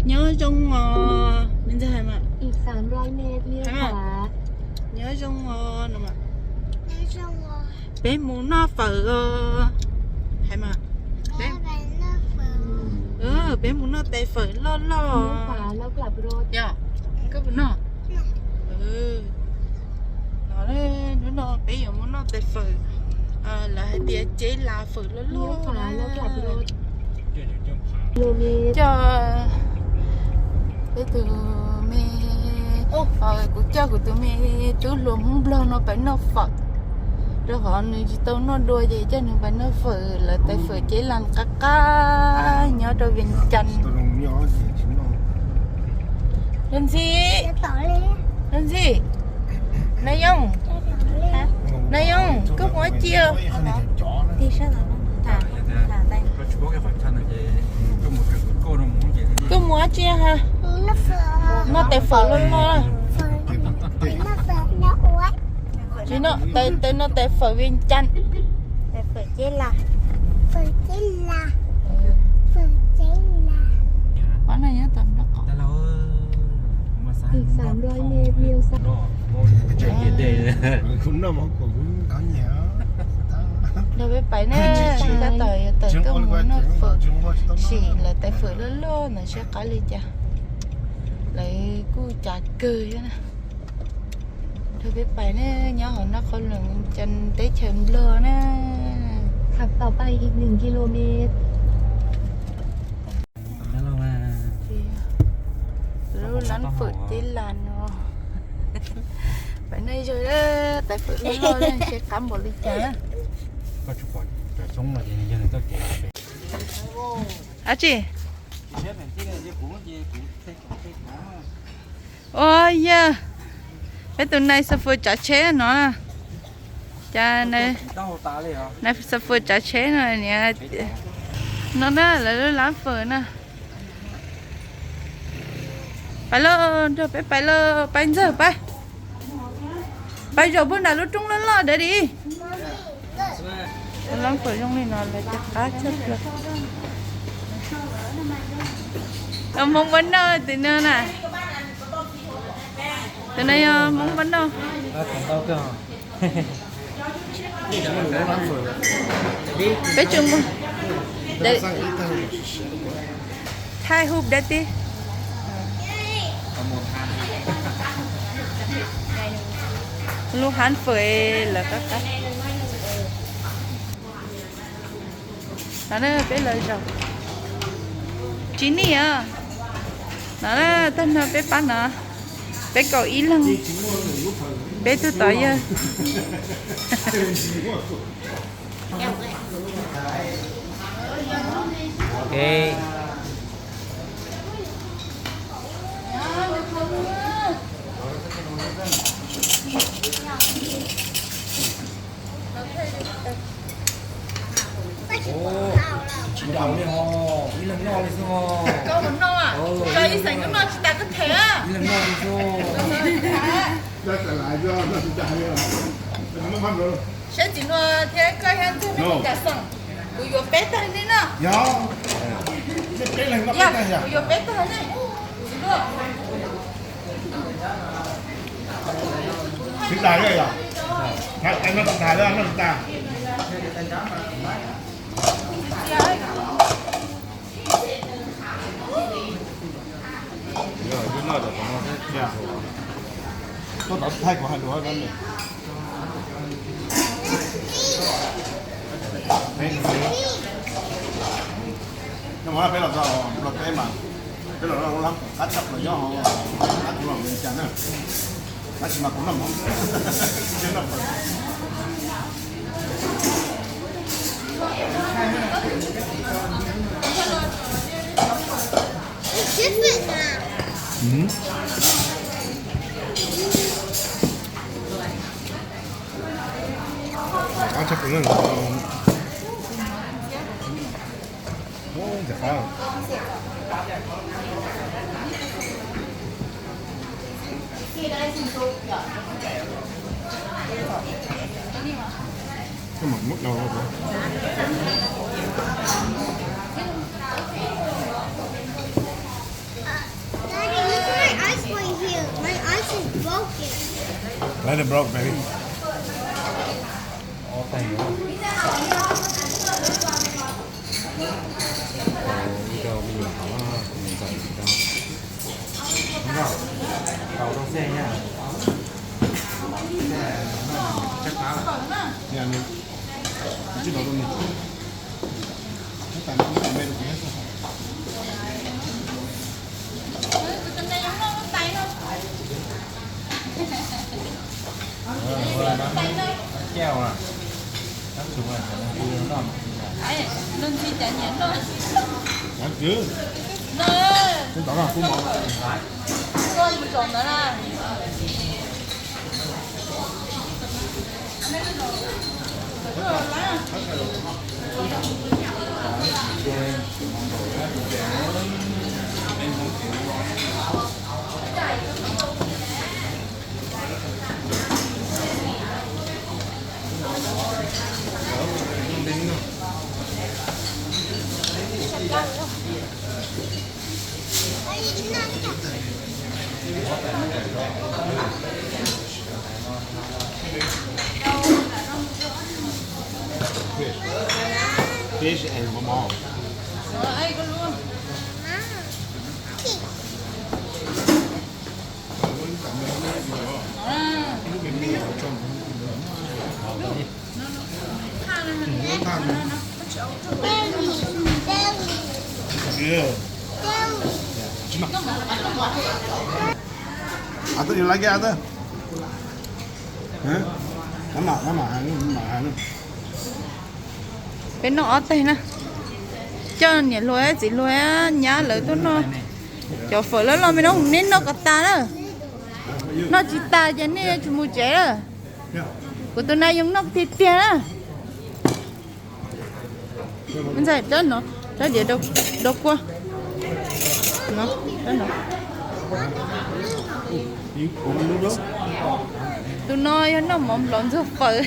Nyob zoo os, nyob zoo os no. Peb mus noj fawm os. Hais mas, peb mus noj tais fawm loj loj. Yog, koj puas noj? No, hnub no peb yuav mus noj tais fawm, lawv hais tias Ceb Las fawm loj loj. Coj peb tus me, kuv coj kuv tus me tub hluas Hmoob Nplog no pais noj fawm, rau qhov nws tsis tau noj dua ces coj nws pais noj fawm lawv tais fawm Ceb Las qab qab nyob rau Vias Cas. Luag Ntxhi, Luag Ntxhi, Nais Yooj, Nais Yooj, koj mus dab tsi? Koj mus dab tsi ha? Noj tais fawm loj loj. Tsis noj tais, noj tais fawm Vias Cas. Qhov no nyob tom nrob qaum. Nrog peb pais ne, tab tom yuav tawm tuaj mus noj fawm, sim lawv tais fawm loj loj ntawd seb qab li cas. Lawv kuj cas kawg thiab na. Nrog peb pais ne, nyob hauv Nab Qhoos Loos, Vias Cas teb chaws Nplog na. Lub lab fawm Ceb Las no. Pais nej yog tais fawm loj loj seb qab npaum li cas. Dab tsi? Ua yog, peb tus nais xav fwm tsav tsheb no. Cas nais xav fwm tsav tsheb no niam. No na, lawv lub lab fawm na. Pais lauj, nrog peb pais lauj, pais ntxawg pais. Pais zaum puag nram lub roob loj loj ntawd di. Lab fawm zoo li no lawv cov qab tshaj plaws. Hmoob Npab Nauj tus no na. Tus no yog Hmoob Npab Nauj. Peb tsis mus. Thaij hub dab tib. Lub hab fawm lawv qab qab. No na peb lawv zaum. Tsis nij os. No na, tag no peb pab no. Peb kaum ib leeg. Peb tug tod yog. Tsis daus li ho, ib leeg noj li xwb ho. Koj mus noj, koj ib xeem koj noj tsis tas koj them. Ib leeg noj li xwb. Saib txiv nua thiab koj thiab ntxuag peb li cas xeem. Kuv yuav peb tag nej noj. Yog, kuv yuav peb tag nej. Sib dais lawm yog? Noj tsis tas, noj tsis tas. Tuaj tod thaij kuv hais lus. Peb los txog Nplog teb mas peb los lub lab fawm qab tshaj plaws nyob hauv, qab kuv los Vias Cas na. Tab sis mas kuv noj mov, noj fawm. Qab tshaj plaws na. Ntxim qab. Koj mam muab daus los. Let it broke, baby. Ib co me nyuam hov, kuv niam ntxawm ib co. Tau rau xej na. Tsis tau rau me. Fish and mama. Arthur, you like it, Arthur? Huh? Come on, come on. Peb noj ob teg na. Coj niam hluas txiv hluas nyab lawv tuaj noj cov fawm loj loj me no, neb noj kom tas na. Noj tsis tas ces nej tsis mus tsev na. Kuv tus nas yoo noj tiag tiag na. Ntxawm, rab no, rab diav dau kua. No, rab no. Tus no yog noj mov nplov ntxuag fawm.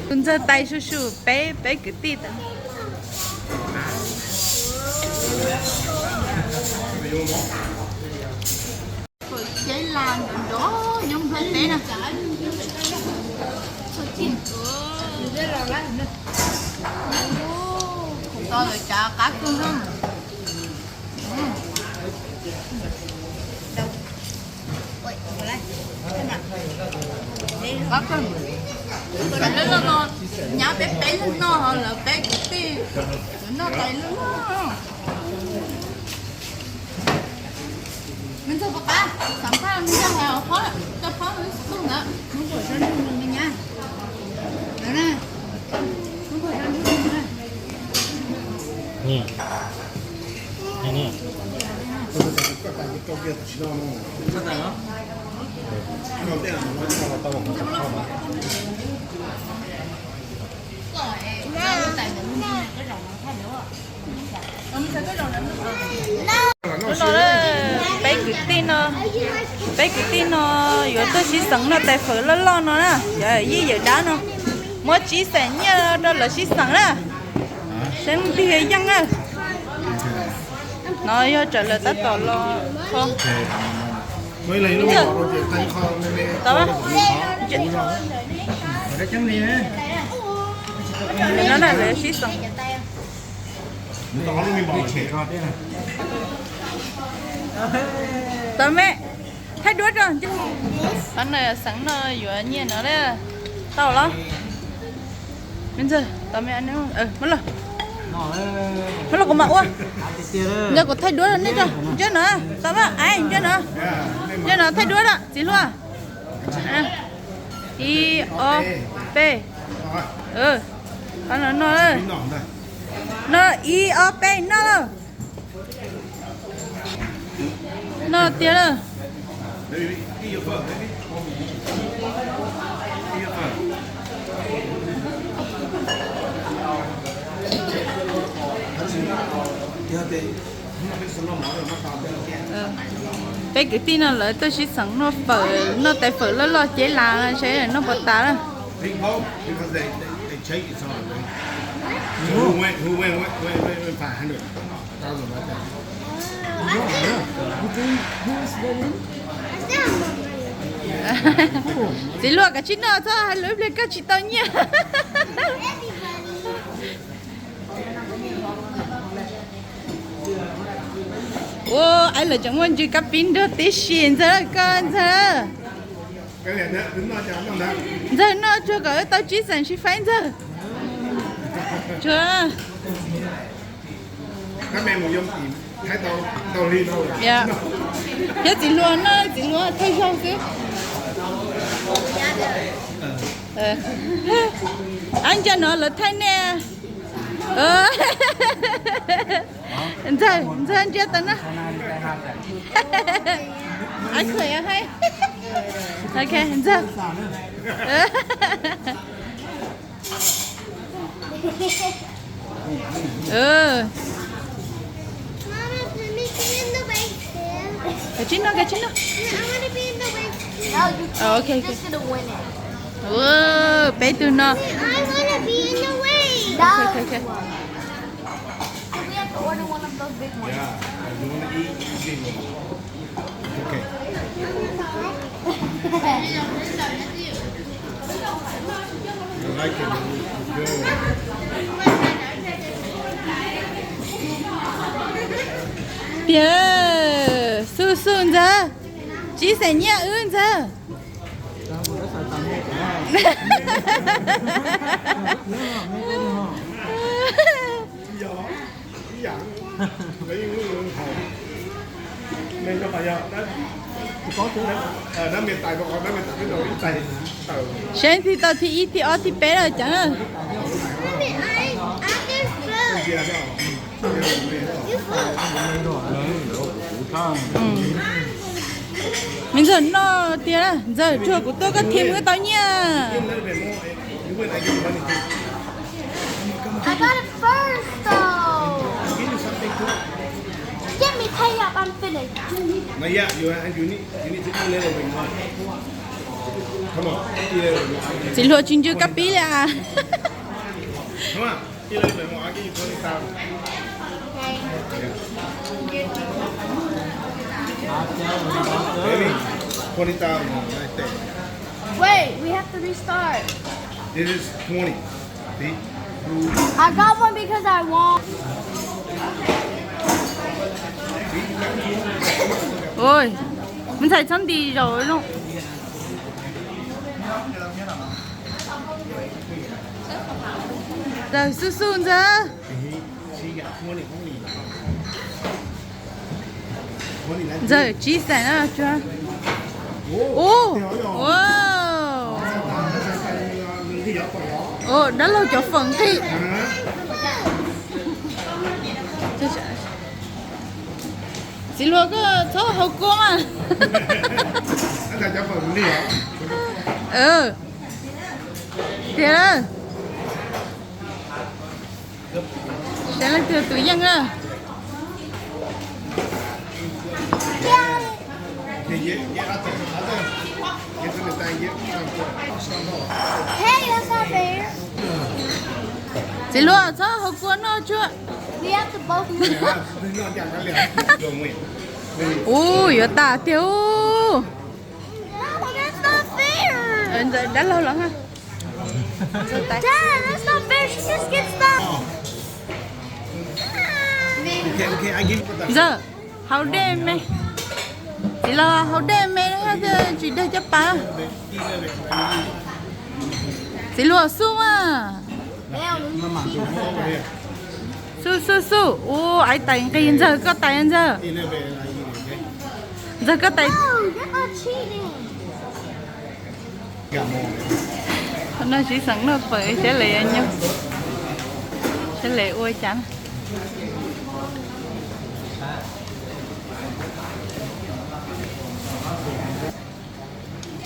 Tus ntxawg tais su su peb, peb kwv tij tas. Fawm cev las nrov nrov nyob nplog teb na. Tau lawv tsav qab kawg na. Qab kawg. Lawv loj no, nyab peb peb leeg noj, ho lawv peb kwv tij, lawv noj tais loj loj. Me ntxawg puas qab, xam phaj me ntxawg hais hauv qhov, coj phab ib tug ntawd, hnub puas sab ntsug me nyab. Hnub puas sab ntsug me nyab. Hnub no peb kwv tij no, peb kwv tij no yuav tuaj sib xeem noj tais fawm loj loj no na, yawm yij yawm dab no, muab tsib xees nyiaj rau lawv sib xeem na. Seeb ntiag yeej na. No yog tsam lawv tab tom los kho. No na lawv sib xeem. Tau me, thaij duab rau. Qhov no xeem no yuav nyiaj no na. Tau los? Me ntxawg, tau me, muab los. Muab los kuv mam ua. Ntxawg kuv thaij duab rau nej rau. Ntsia no, tau mas, ntsia no. Ntsia no thaij duab rau txiv hluas. Ib, ob, peb. Qhov no noj. No ib, ob, peb, noj lawm. Noj tiag lawm. Peb kwv tij no lawv tuaj sib xeem noj fawm, noj tais fawm loj loj cev las, saib noj puas tas na. Txiv hluas, koj tsis noj txhob hais lus ib pliag koj tsis tau nyiaj. Ua, aib lawv tseem muaj ntsis kab pib nrog tib si. Ntxawg, koj Ntxawg. Ntxawg noj tsuag kom wb tau tsib xeem xi faib Ntxawg. Tsuag. Thiab txiv hluas no, txiv hluas thaij zaug xwb. Ab, nco no lawv thaij nej. Ntxawg, Ntxawg ntsia tau na. Ab, khuam yog haib. Ok, Ntxawg. Mama, let me be in the way too. Koj tsis noj, koj tsis noj. Yeah, I want to be in the way too. No, you can't. Oh, ok, ok. You're just gonna win it. Ua, peb tug no. I want to be in the way. No. Ok, ok, ok. Do we have to order one of those big ones? Yeah, you want to eat, you eat big one. Okay. You like it? Good. Tiag, xu xu Ntxawg, tsib xeem nyiaj wb Ntxawg. Seb twg tau thib ib thib ob thib peb lawm cas. Me Ntxawg noj tiag, Ntxawg tsuag kuv tuaj koj thiaj muab tau nyiaj. I got it first, though. Give me pay up, I'm finished. Txiv hluas tsis ntsw kab pib li as. Wait, we have to restart. This is twenty. See? I got one because I won. Ui, me ntxhais txhob nti zaus zoo. Ntxawg xu xu Ntxawg. Ntxawg tsib xeem na tsuag. Ub, ua, ua dab laug cov fawm nqi. Txiv hluas koj txhob haus kua mas. Tiag. Saib leej twg tus yeej na. Hey, that's not fair. Txiv hluas txhob haus kua noj tsuag. We have to both move. Ub, yuav tas tiag ub. No, that's not fair. Dab laug los. Dad, that's not fair. She just gets stuck. Ntxawg, haus dej me. Txiv los haus dej me, tsis dag caj pas. Txiv hluas xub mas. Xub xub xub. Ub, aiv tais nqis, Ntxawg koj tais, Ntxawg. Ntxawg koj tais. Qhov no siv xeem noj fawm saib lawv yuav nyob, saib lawv ua cas.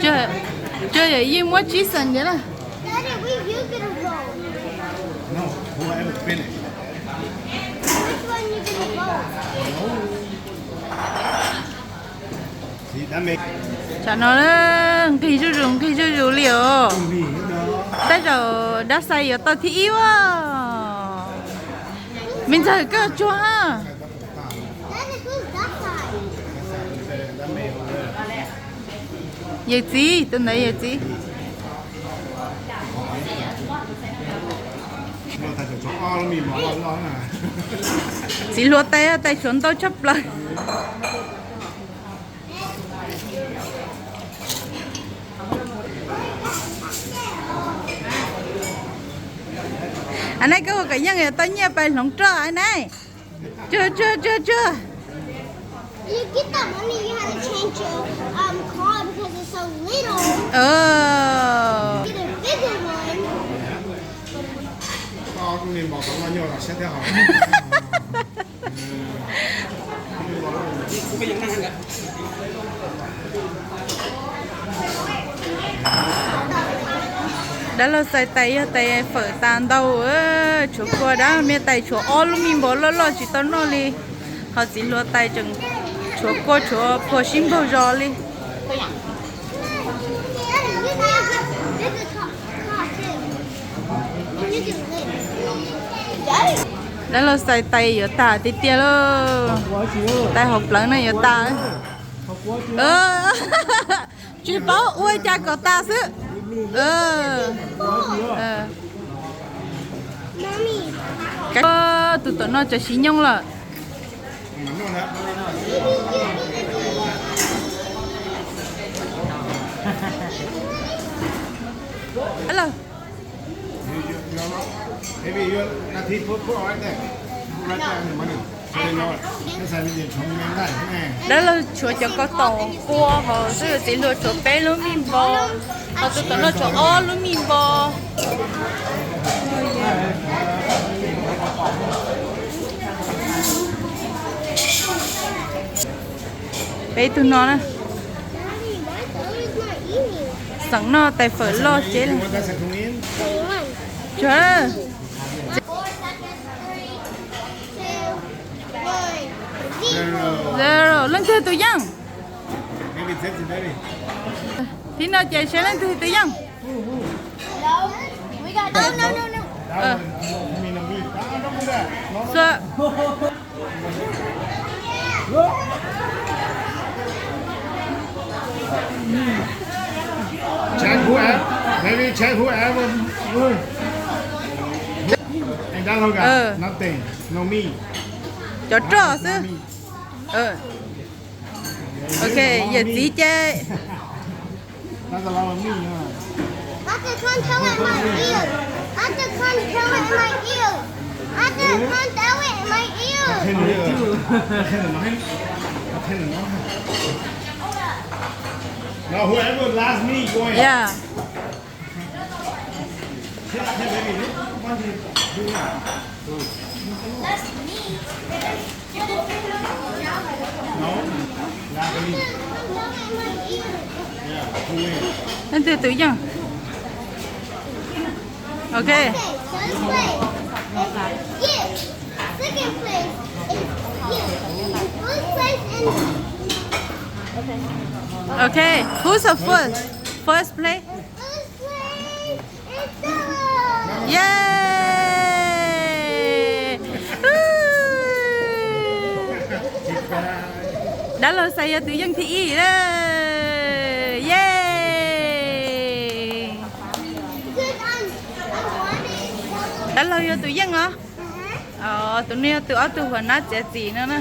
Tsuag yog yeej muab tsib xeem ntawd na. Tsam no nqig zuj zus nqig zuj zus li os. Tej zaum dab xais yuav tau thib ib as. Me ntxawg koj tsuag. Yawm txiv, tus ntawd yawm txiv. Txiv hluas tais, tais tshuav ntau tshaj plaws. A, neb koj ua kom yeej tau nyiaj pais hloov roj a neb. Tsuag tsuag tsuag tsuag. You get that money, you have to change your um car because it's so little. Oh. Get a bigger one. Dab laug xais tais yog tais fawm tas ntau, tshuav kua dab me tais tshuav ob lub me npaus loj loj tsis tau noj li, ho txiv hluas tais tseem tshuav kua tshuav phua sib npaug zos li. Dab laug xais tais yuav tas tiag tiag lauj. Tais hauv plawv no yuav tas. Tsis paub ua cas kom tas xwb. Tus tom no tseem siv nyooj lawm. Dab laug tshuav cov ko taum pua hauv xwb, txiv hluas tshuav peb lub me npaus, ho tus tom no tshuav ob lub me npaus. Peb tug no na. Xeem noj tais fawm loj ces. Zero, leej twg tus yeej? Thib no ces seb leej twg tus yeej. Check whoever, maybe check whoever. Nothing, no me. Cov roj xwb. Ok, yawm txiv ces. Arthur, come tell it in my ear. Arthur, come tell it in my ear. Arthur, come tell it in my ear. No, whoever last me going. Yeah. Leej twg tus yeej? Ok. Ok, who's the first? First place? Yay! Dab laug xais yog tus yeej thib ib. Yay! Dab laug yog tus yeej os. Tus no yog tus ob tug huas nab txiav txim no na.